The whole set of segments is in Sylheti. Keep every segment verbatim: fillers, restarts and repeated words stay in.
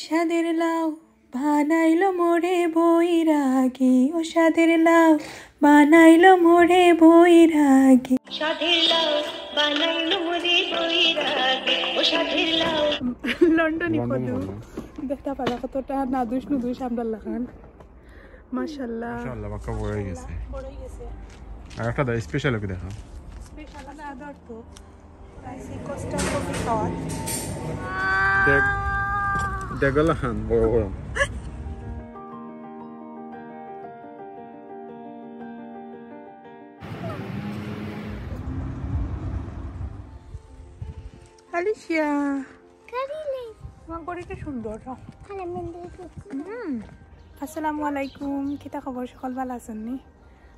সাদের লাউ বানাইলো মোরে বৈরাগী, ও সাদের লাউ বানাইলো মোরে বৈরাগী। সাদের লাউ বানাইলো মোরে বৈরাগী, ও সাদের লাউ। লন্ডনি লন্ডনি কদু। কদু। দেখতা পারা কতটা নাদুস নুদুস আমরার লাখান। মাশাআল্লাহ। মাশাআল্লাহ, বাক্কা বড় অই গেছে। বড় অই গেছে। আর একটা দা স্পেশাল ওকে দেখা। স্পেশাল আদর তো। তাই সেই কষ্টা কফি খাওয়ার। দেখ, দেখলা খান, বড় বড়। আলিশিয়া। তোমার ঘড়িটা সুন্দর। হুম। আসসালামু আলাইকুম, কিতা খবর? সকল ভালা আছইন নি?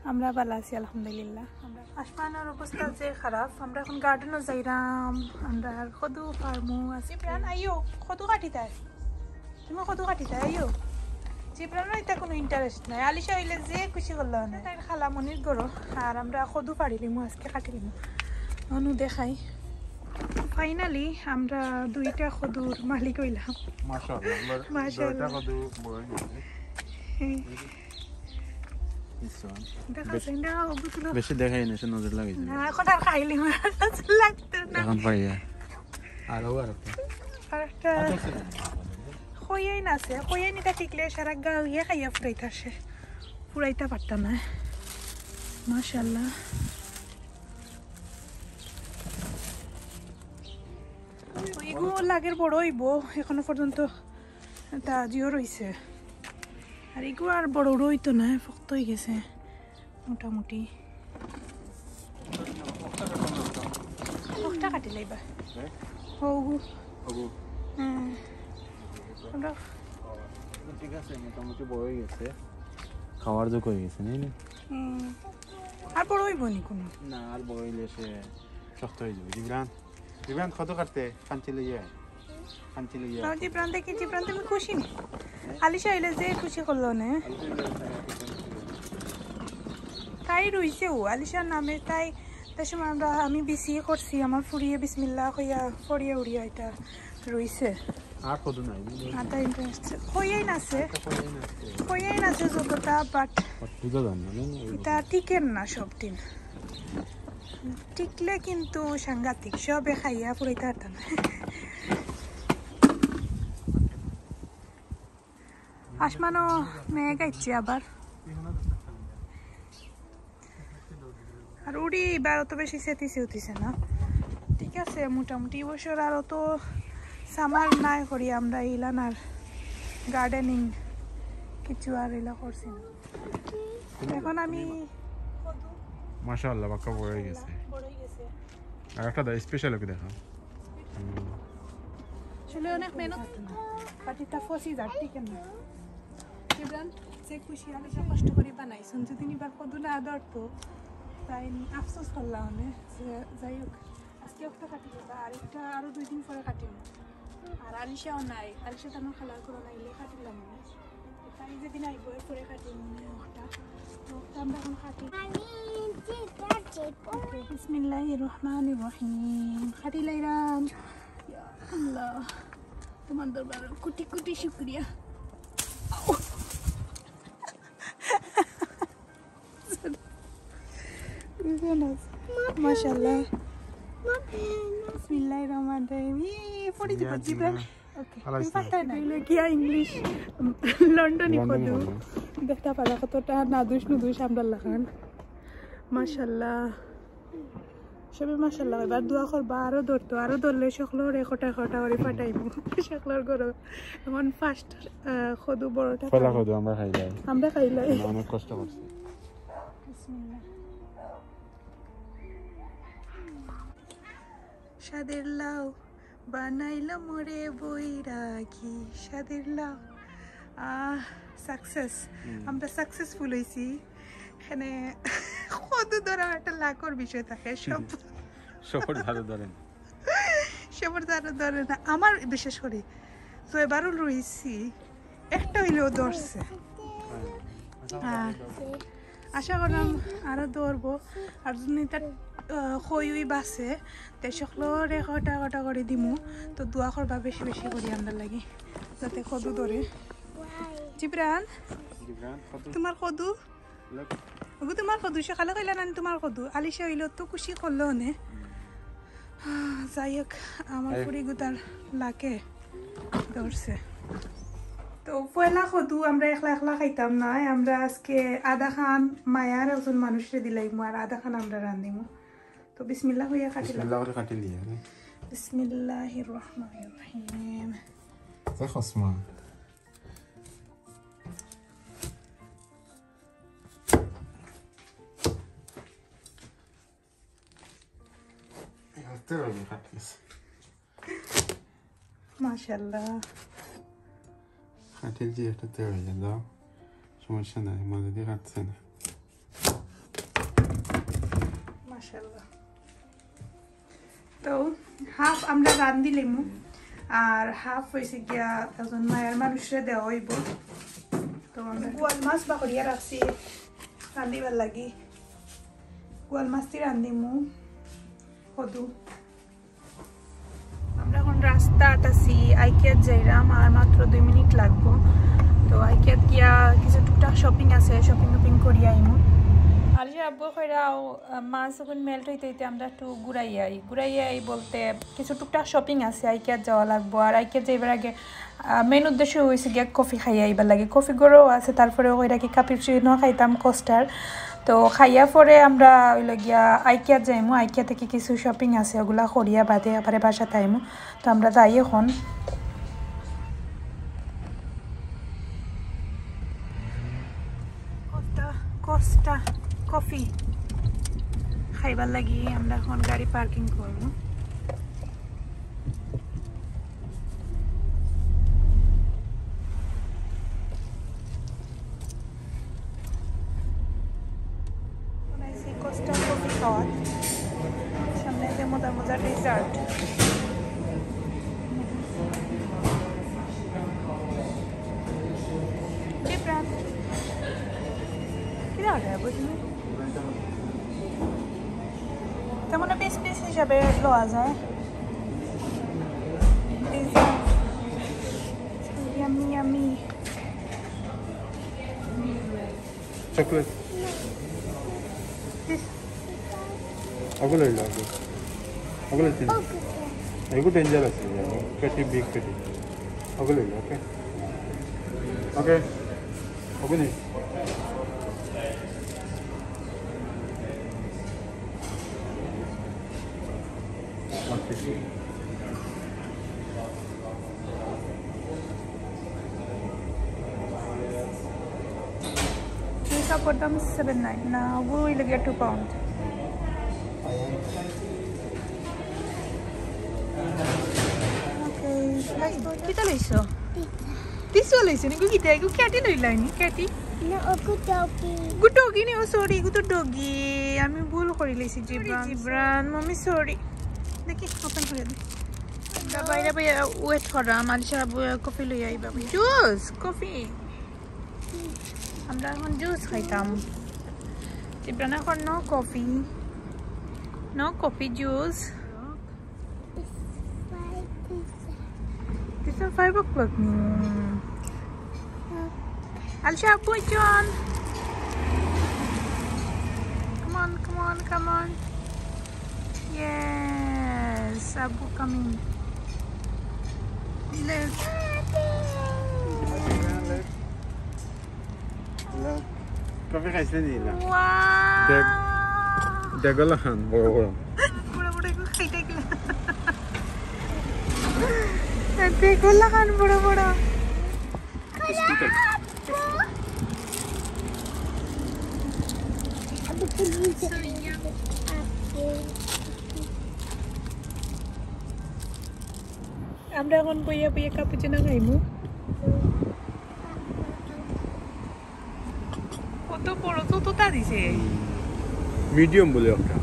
আমরা ভালা আছি, আলহামদুলিল্লাহ। আমরা আসমানর অবস্থা যে খারাপ, আমরা এখন গার্ডেনো যাইরাম, আমরা আর কদু ফার্মো আছি। জিবরান, আইও, কদু কাটিতায়। তুমি কদু কাটিতায়, আইও। জিবরানর ইতা কুনু ইন্টারেস্ট নাই। আলিশা অইলে যে খুশি করলা অনে। তাইর খালামণির ঘরো, আর আমরা কদু ফাড়িলিমু, আজকে কাটিলিমু। অনু দেখাই। ফাইনালি আমরা দুইটা কদুর মালিক অইলাম। মাশাআল্লাহ, আমরা মাশাআল্লাহ। দুইটা কদু বড় অই গেছে। হুম। This one। দেখা বেশ-, যায় না, ওগুলো বেশি দেখাই না, সে নজর লাগাই যাবে। না, এখন আর খাইলিমু, লাগতো না। এখন পাইয়া। আরো আর একটা। আর একটা। আচ্ছা, আচ্ছা। কইয়াইন আছে, কইয়াইন ইতা টিকলে সারা গাউয়ে খাইয়া ফুরাইতা আসে। ফুরাইতা পারতা না। মাশাআল্লাহ। ইগু লাগের বড় অইবো, এখনো পর্যন্ত তা জিও রইছে। আর ইগু আর বড় বড় অইতো না, ফক্ত অই গেছে মোটামুটি। ফক্তা কাটি লাইবা। হ্যাঁ? হগু। হগু। হ্যাঁ। আমরা ঠিক আছে, মোটামুটি বড় অই গেছে। খাওয়ার যোগ অই গেছে, নায় না? হুম। আর বড় অইবো নি কুনু? না, আর বড় অইলে সে শক্ত অই যাইবো। জিবরান, জিবরান, কদু কাটতে? কাঞ্চি লইয়া আয়। কাঞ্চি লইয়া আয়। বাবা, জিবরান দেখি, জিবরান তুমি খুশি নি? আলিশা অইলে যে খুশি করলো নে। তাই রইছে ও, আলিশার নামে তাই। তার সময় আমরা, আমি বিসি করছি, আমার ফুরিয়ে বিসমিল্লাহ কইয়া, ফড়িয়া উড়িয়া ইটা রইছে। আর কদু নাই, বুঝলি? আটা ইন্টারেস্ট। কইয়াইন আছে। আটা কইয়াইন আছে। কইয়াইন আছে যতটা, but but বুঝা যায় না, না, না, ওই ইটা টিকের না সব দিন। টিকলে কিন্তু সাংঘাতিক, সবে খাইয়া ফুরাইতা পারতা না। আসমানো মেঘ আইছে আবার। আর উড়ি এবার অত বেশি সেতিছে উঠিছে না, ঠিক আছে। মোটামুটি এই বছর আর অত সামার নাই করি আমরা ইলান আর গার্ডেনিং কিছু আর ইলা করছি না। এখন আমি মাশাআল্লাহ, বাক্কা বড় অই গেছে। বড় অই গেছে। আর একটা দা স্পেশাল ওকে দেখা। হুম। আসলে অনেক মেহনত। পাটিটা ফসি যার, ঠিক না? জিবরান, যে খুশি আমি যে কষ্ট করি বানাইছইন, যদি নিবার কদু না ধরতো, তাই আফসোস করলাম অনে। যে, যাই হোক, আজকে একটা কাটি দিবা, আর একটা আরো দুই দিন পরে কাটিমু। আর আলিশাও নাই, আলিশা তো আমার খালার ঘরো নাই, ইলে কাটিলাম না। তাই যেদিন আইবো, এরপরে কাটিমু নে একটা। তো আমরা এখন কাটি। ওকে, বিসমিল্লাহির রহমানির রহিম। কাটি লাইরাম। ইয়া আল্লাহ, তোমার দরবারে কোটি কোটি শুকরিয়া। মাশাআল্লাহ। বিসমিল্লাহির রহমানির রহিম। ই, পড়ি দিব, জিবরান। ওকে। তুমি পারতায় না। ইগুলো কি ইংলিশ? লন্ডনি কদু। দেখতা পারা কতটা নাদুস নুদুস আমরার লাখান। মাশাআল্লাহ। সবে মাশাআল্লাহ কইবা, আর দোয়া করবা, আরো ধরতো, আরো ধরলে সকলরে কটা কটা করি ফাটাইমু। সকলর ঘরো। এখন ফার্স্ট, আহ, কদু বড়টা পয়লা খাই। কদু আমরা খাইলাই। আমরা খাইলাই। আমরা অনেক কষ্ট করছি। বিসমিল্লাহ। সাদের লাউ বানাইলো মোরে বৈরাগী, সাদের লাউ। আহ, সাকসেস। হুম। আমরা সাকসেসফুল অইছি। এখানে কদু ধরা একটা লাকর বিষয় থাকে, সব সবর ধারে ধরে না। সবর ধারে ধরে না। আমার বিশেষ করি তো এবারও রইছি, একটা অইলেও ধরছে। হ্যাঁ। আশা করলাম আরো ধরবো। আর যদি তার, আহ, কই উই বাসে, তে সকলরে কটা কটা করি দিমু। তো দোয়া করবা বেশি বেশি করি আমরার লাগি। তাতে কদু ধরে। জিবরান, জিবরান, কদু। তোমার কদু? Look। ওগো, তোমার কদু, সকালে কইলা না তোমার কদু? আলিশা অইলো তো খুশি করলো অনে। যাই হোক, আমার ফুড়িগুতার লাকে ধরছে। তো পয়লা কদু আমরা একলা একলা খাইতাম না, আমরা আজকে আধা খান মায়ার একজন মানুষরে দিলাইমু আর আধা খান আমরা রান্ধিমু। তো বিসমিল্লাহ কইয়া কাটিলাম। বিসমিল্লাহ কইয়া কাটিলিয়া। বিসমিল্লাহির রহমানির রহিম। দেখো, ওসমান। মাশাআল্লাহ। কাটিলিছি একটা, তেল হয়ে যাও, সমস্যা নাই, মজা দিয়ে কাটছে না। মাশাআল্লাহ। তো হাফ আমরা রান্ধিলিমু, আর হাফ হইছে গিয়া একজন মায়ার মানুষরে দেওয়া হইব। তো আমরা গোয়াল মাছ বাকরিয়া রাখছি রান্ধিবার লাগি, গোয়াল মাছ দি রান্ধিমু কদু। আমরা এখন রাস্তাত আছি, আইকিয়াত যাইরাম, আর মাত্র দুই মিনিট লাগবো। তো আইকিয়াত গিয়া কিছু টুকটাক শপিং আছে, শপিং টপিং করিয়া আইমু। আর যে আব্বু কইরাও, আহ, মাছ এখন মেল্ট হইতে হইতে আমরা একটু ঘুরাই আই। ঘুরাই আই বলতে কিছু টুকটাক শপিং আছে, আইকিয়াত যাওয়া লাগবো। আর আইকিয়াত যাইবার আগে, আহ, মেইন উদ্দেশ্য হইছে গিয়া কফি খাইয়া আইবার লাগি। কফি ঘরও আছে, তারপরেও কইরা কি কাপিচিনো খাইতাম, কোস্টার। তো খাইয়া পরে আমরা হইলো গিয়া আইকিয়াত যাইমু। আইকিয়া থেকে কিছু শপিং আছে, ওগুলা করিয়া বাদে আবার বাসাত আইমু। তো আমরা যাই এখন। কোস্টা, কোস্টা কফি খাইবার লাগি আমরা এখন গাড়ি পার্কিং করমু। বানাইছি কোস্টা কফি খাওয়ার। সামনে যে মজার মজার ডেজার্ট। জিবরান, কিতা অর্ডার করবো তুমি? তেমন পিস পিস হিসাবে লওয়া যায়। Dessert. Yummy, yummy. Chocolate. This. ওগুলো হইলো, ওগুলো। ওগুলো তিন। এগুলো ডেঞ্জার আছে, পেটি, বিগ পেটি। ওগুলো হইলো, ওকে। ওকে। ওগুলো। এই কাপড় দাম সেভেন নাইন না, ওই লাগে টু পাউন্ড। ওকে, কিতা লইছো? পিছুয়া লইছো নি? কিতা? এগু ক্যাটি লইলায় নি? ক্যাটি? না, ওগু ডগি। গু ডগি নি? ও, সরি, এগু তো ডগি। আমি ভুল করি লইছি, জিবরান। Jibran, mummy, sorry. দেখি, ওপেন করে দি। আমরা বাইরে বাইরে ওয়েট করাম, আলিশা আব্বু কফি লইয়া আইবা। Juice, coffee. আমরা এখন জুস খাইতাম। জিবরান এখন no coffee, no coffee, juice. It's five, it's It's not five o'clock নি। Alisha, put you on. Come on, come on, come on. Yes, Abu coming. Look. Coffee খাইছে নি না? Wow. দেখ, দেখো লাখান বড় বড়। বড় বড় এগু খাইতে গেলে। দেখো লাখান বড় বড়। বিস্কুট। আমরা এখন বইয়া বইয়া কাপুচিনো খাইমু। কত বড় তো তোতা দিছে। মিডিয়াম বলে একটা।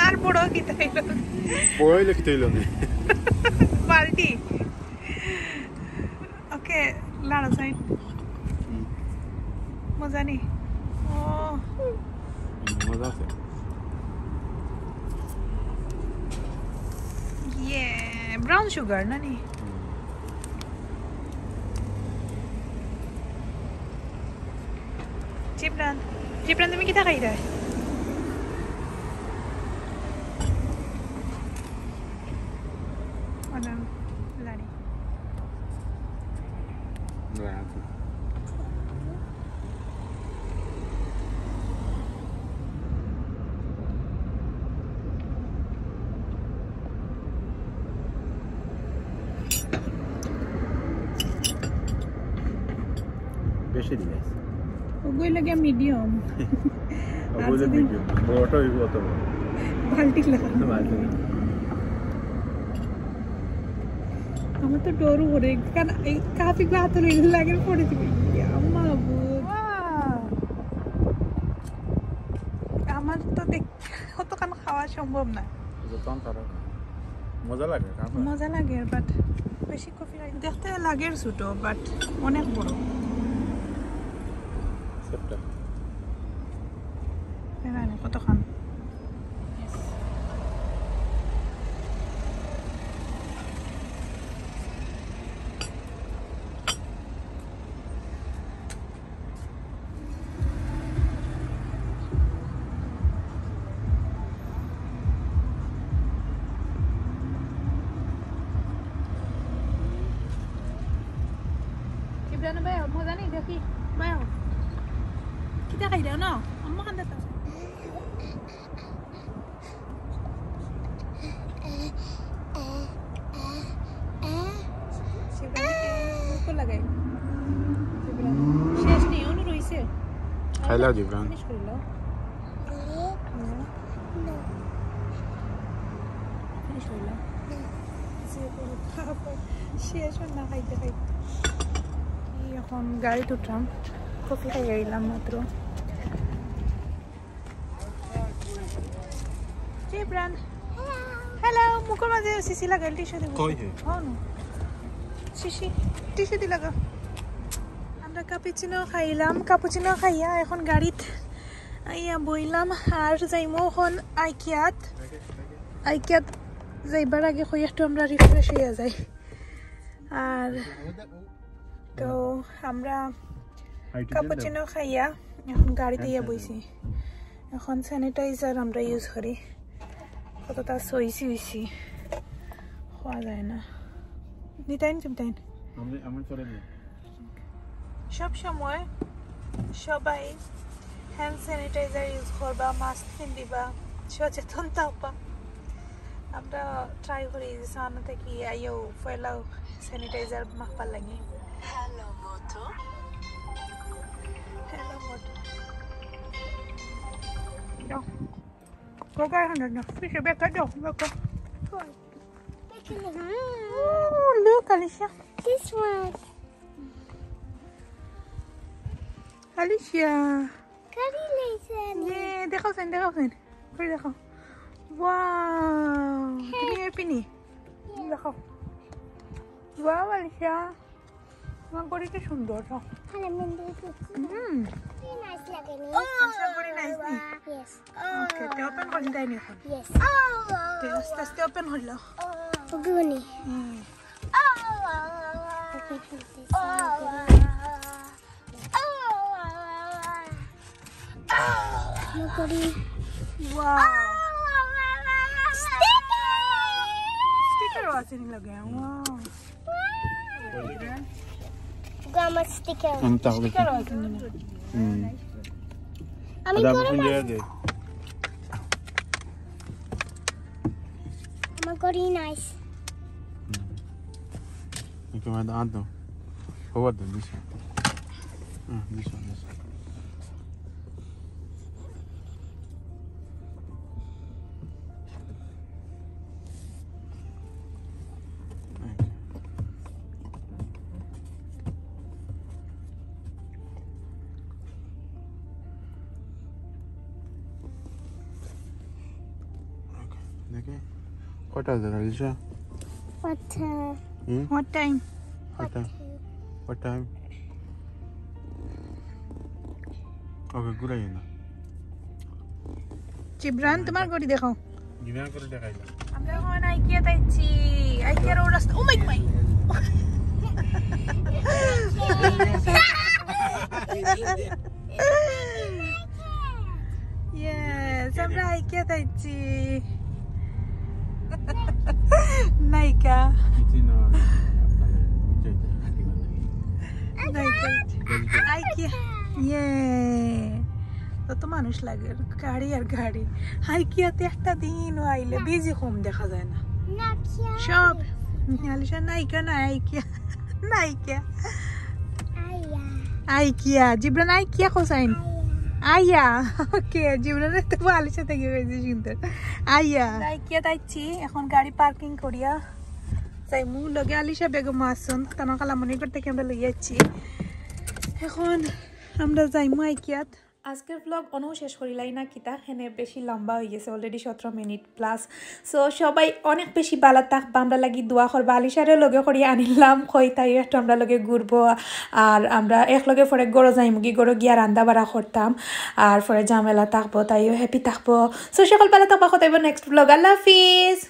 আর বড় কিতা অইলো? বড় অইলে কিতা অইলো না? বালতি। ওকে, লাড়া সাইড। হুম। মজা নি? ও। হুম, মজা আছে। ইয়ে, ব্রাউন সুগার না নি? হুম। জিবরান, জিবরান, তুমি কিতা খাইরায়? অনাম লাড়ি। বেশি দিলাইছি। ওগুই লাগে মিডিয়াম। ওগুই লাগে মিডিয়াম। বড়টা অইবো অত বড়। বালতি লাগা। বালতি লাগা। আমার তো ডর করে, কারণ এই কাপি গুলা তো লাগে পড়ে দিবে। ইয়া মাবুদ। ওয়াও। আমার তো দেখ, অতখান খাওয়া সম্ভব না। যতন তারা মজা লাগে, খাওয়া। মজা লাগে, but বেশি কফি খাই। দেখতে লাগে ছোট, but অনেক বড়। সেটা। এখানে কতখান? জিবরান ভাই, মজা নেই দেখি। ভাই, কিতা খাইরা না? আম্মা খান্দা তো। মুখ লাগাই। শেষ নেই, অনু রইছে। খাইলা জিবরান। Finish করিল। Finish করিল। শেষ না খাইতে খাইতে। এই এখন গাড়িত উঠলাম। কফি খাই আইলাম মাত্র। জিবরান। হ্যালো, মুখর মাঝে শিশি লাগাইল, টিস্যু দিব। কই হে? হন। শিশি, টিস্যু দি লাগা। আমরা কাপুচিনো খাইলাম, কাপুচিনো খাইয়া এখন গাড়িত আইয়া বইলাম, আর যাইমু এখন আইকিয়াত। আইকিয়াত যাইবার আগে কই একটু আমরা refresh হইয়া যাই। আর তো আমরা কাপুচিনো খাইয়া এখন গাড়িত আইয়া বইছি। এখন sanitizer আমরা use করি। কতটা সইছি হইছি, খাওয়া যায় না। নিতাইন, চিমতাইন। আমি, আমি করে দিই। সব সময় সবাই hand sanitizer use করবা, mask পিন্দিবা, সচেতন থাকবা। আমরা try করি যে সামনে থাকি আইও পয়লা sanitizer মাখবার লাগি। হ্যালো মধু। হ্যালো মধু। দাও। Go, go, no, no. Fish, back, go, back, go. Oh, look, Alicia. This one. Alicia. Congratulations. Yeah, দেখাও সেন, দেখাও সেন। ঘুরে দেখাও। Wow. তুমি happy নি? দেখাও। Wow, Alicia. আমার ঘড়ি কি সুন্দর, তো। তাহলে মেহেন্দি দিচ্ছি। হুম। কি nice লাগে নি? আচ্ছা, ঘড়ি nice নি? Yes. Okay, তে open করি দেয় নি এখন? Yes. তে আস্তে আস্তে open হইল। ওগুনি। হুম। Open করতেছি। মকরি। Wow. Sticker। Sticker ও আছে নি লাগে। Wow. ওগু আমার sticker। আমি তাহলে sticker ও আছে নি? হুম। আমি আদা করে রসুন দিয়ে মাছ। দে। আমার ঘড়ি nice। হুম। একটু আমার আদা। Over there, this one. Hmm, this one, this one. Okay, দেখি। কয়টা বাজে, Alisha? What time? Hmm? What time? What time? What time? Okay, ঘুরাইও না। জিবরান, তোমার ঘড়ি দেখাও। জিবরান করে দেখাইলাম। আমরা এখন আইকিয়াত আইছি। আইকিয়ার ও রাস্তা। Oh my God! Yes, yes, yes, yes. আমরা আইকিয়াত আইছি। নাইকা। নাইকা। আইকিয়া। ইয়ে। কত মানুষ লাগে, গাড়ি আর গাড়ি। আইকিয়াতে একটা দিনও আইলে বিজি কম দেখা যায় না। সব। আলিশা নাইকা না, IKEA. Nykaa. IKEA. Jibran IKEA কোসাইন? আইয়া। ওকে, জিবরান তো আলিশা থাকি কইছে সুন্দর। আইয়া। আইকিয়াত আইছি, এখন গাড়ি পার্কিং করিয়া যাইমু। লগে আলিশা বেগম আছইন, তান খালামণির ঘর থাকি আমরা লইয়া আইছি। এখন আমরা যাইমু আইকিয়াত। আজকের ব্লগ অনো শেষ করিলাই না কিতা, হেনে বেশি লম্বা অই গেছে, অলরেডি সতেরো মিনিট প্লাস। সো সবাই অনেক বেশি ভালা থাকবা, আমরার লাগি দোয়া করবা। আলিশারে লগে করিয়া আনিলাম, কই তাইও একটু আমরার লগে ঘুরবো, আর আমরা একলগে পরে ঘরো যাইমুগি, ঘরো গিয়া রান্দা বাড়া করতাম, আর পরে ঝামেলা থাকবো, তাইও হ্যাপি থাকবো। সো সকল ভালা থাকবা, কথা অইবো নেক্সট ব্লগ। আল্লাহ হাফিজ।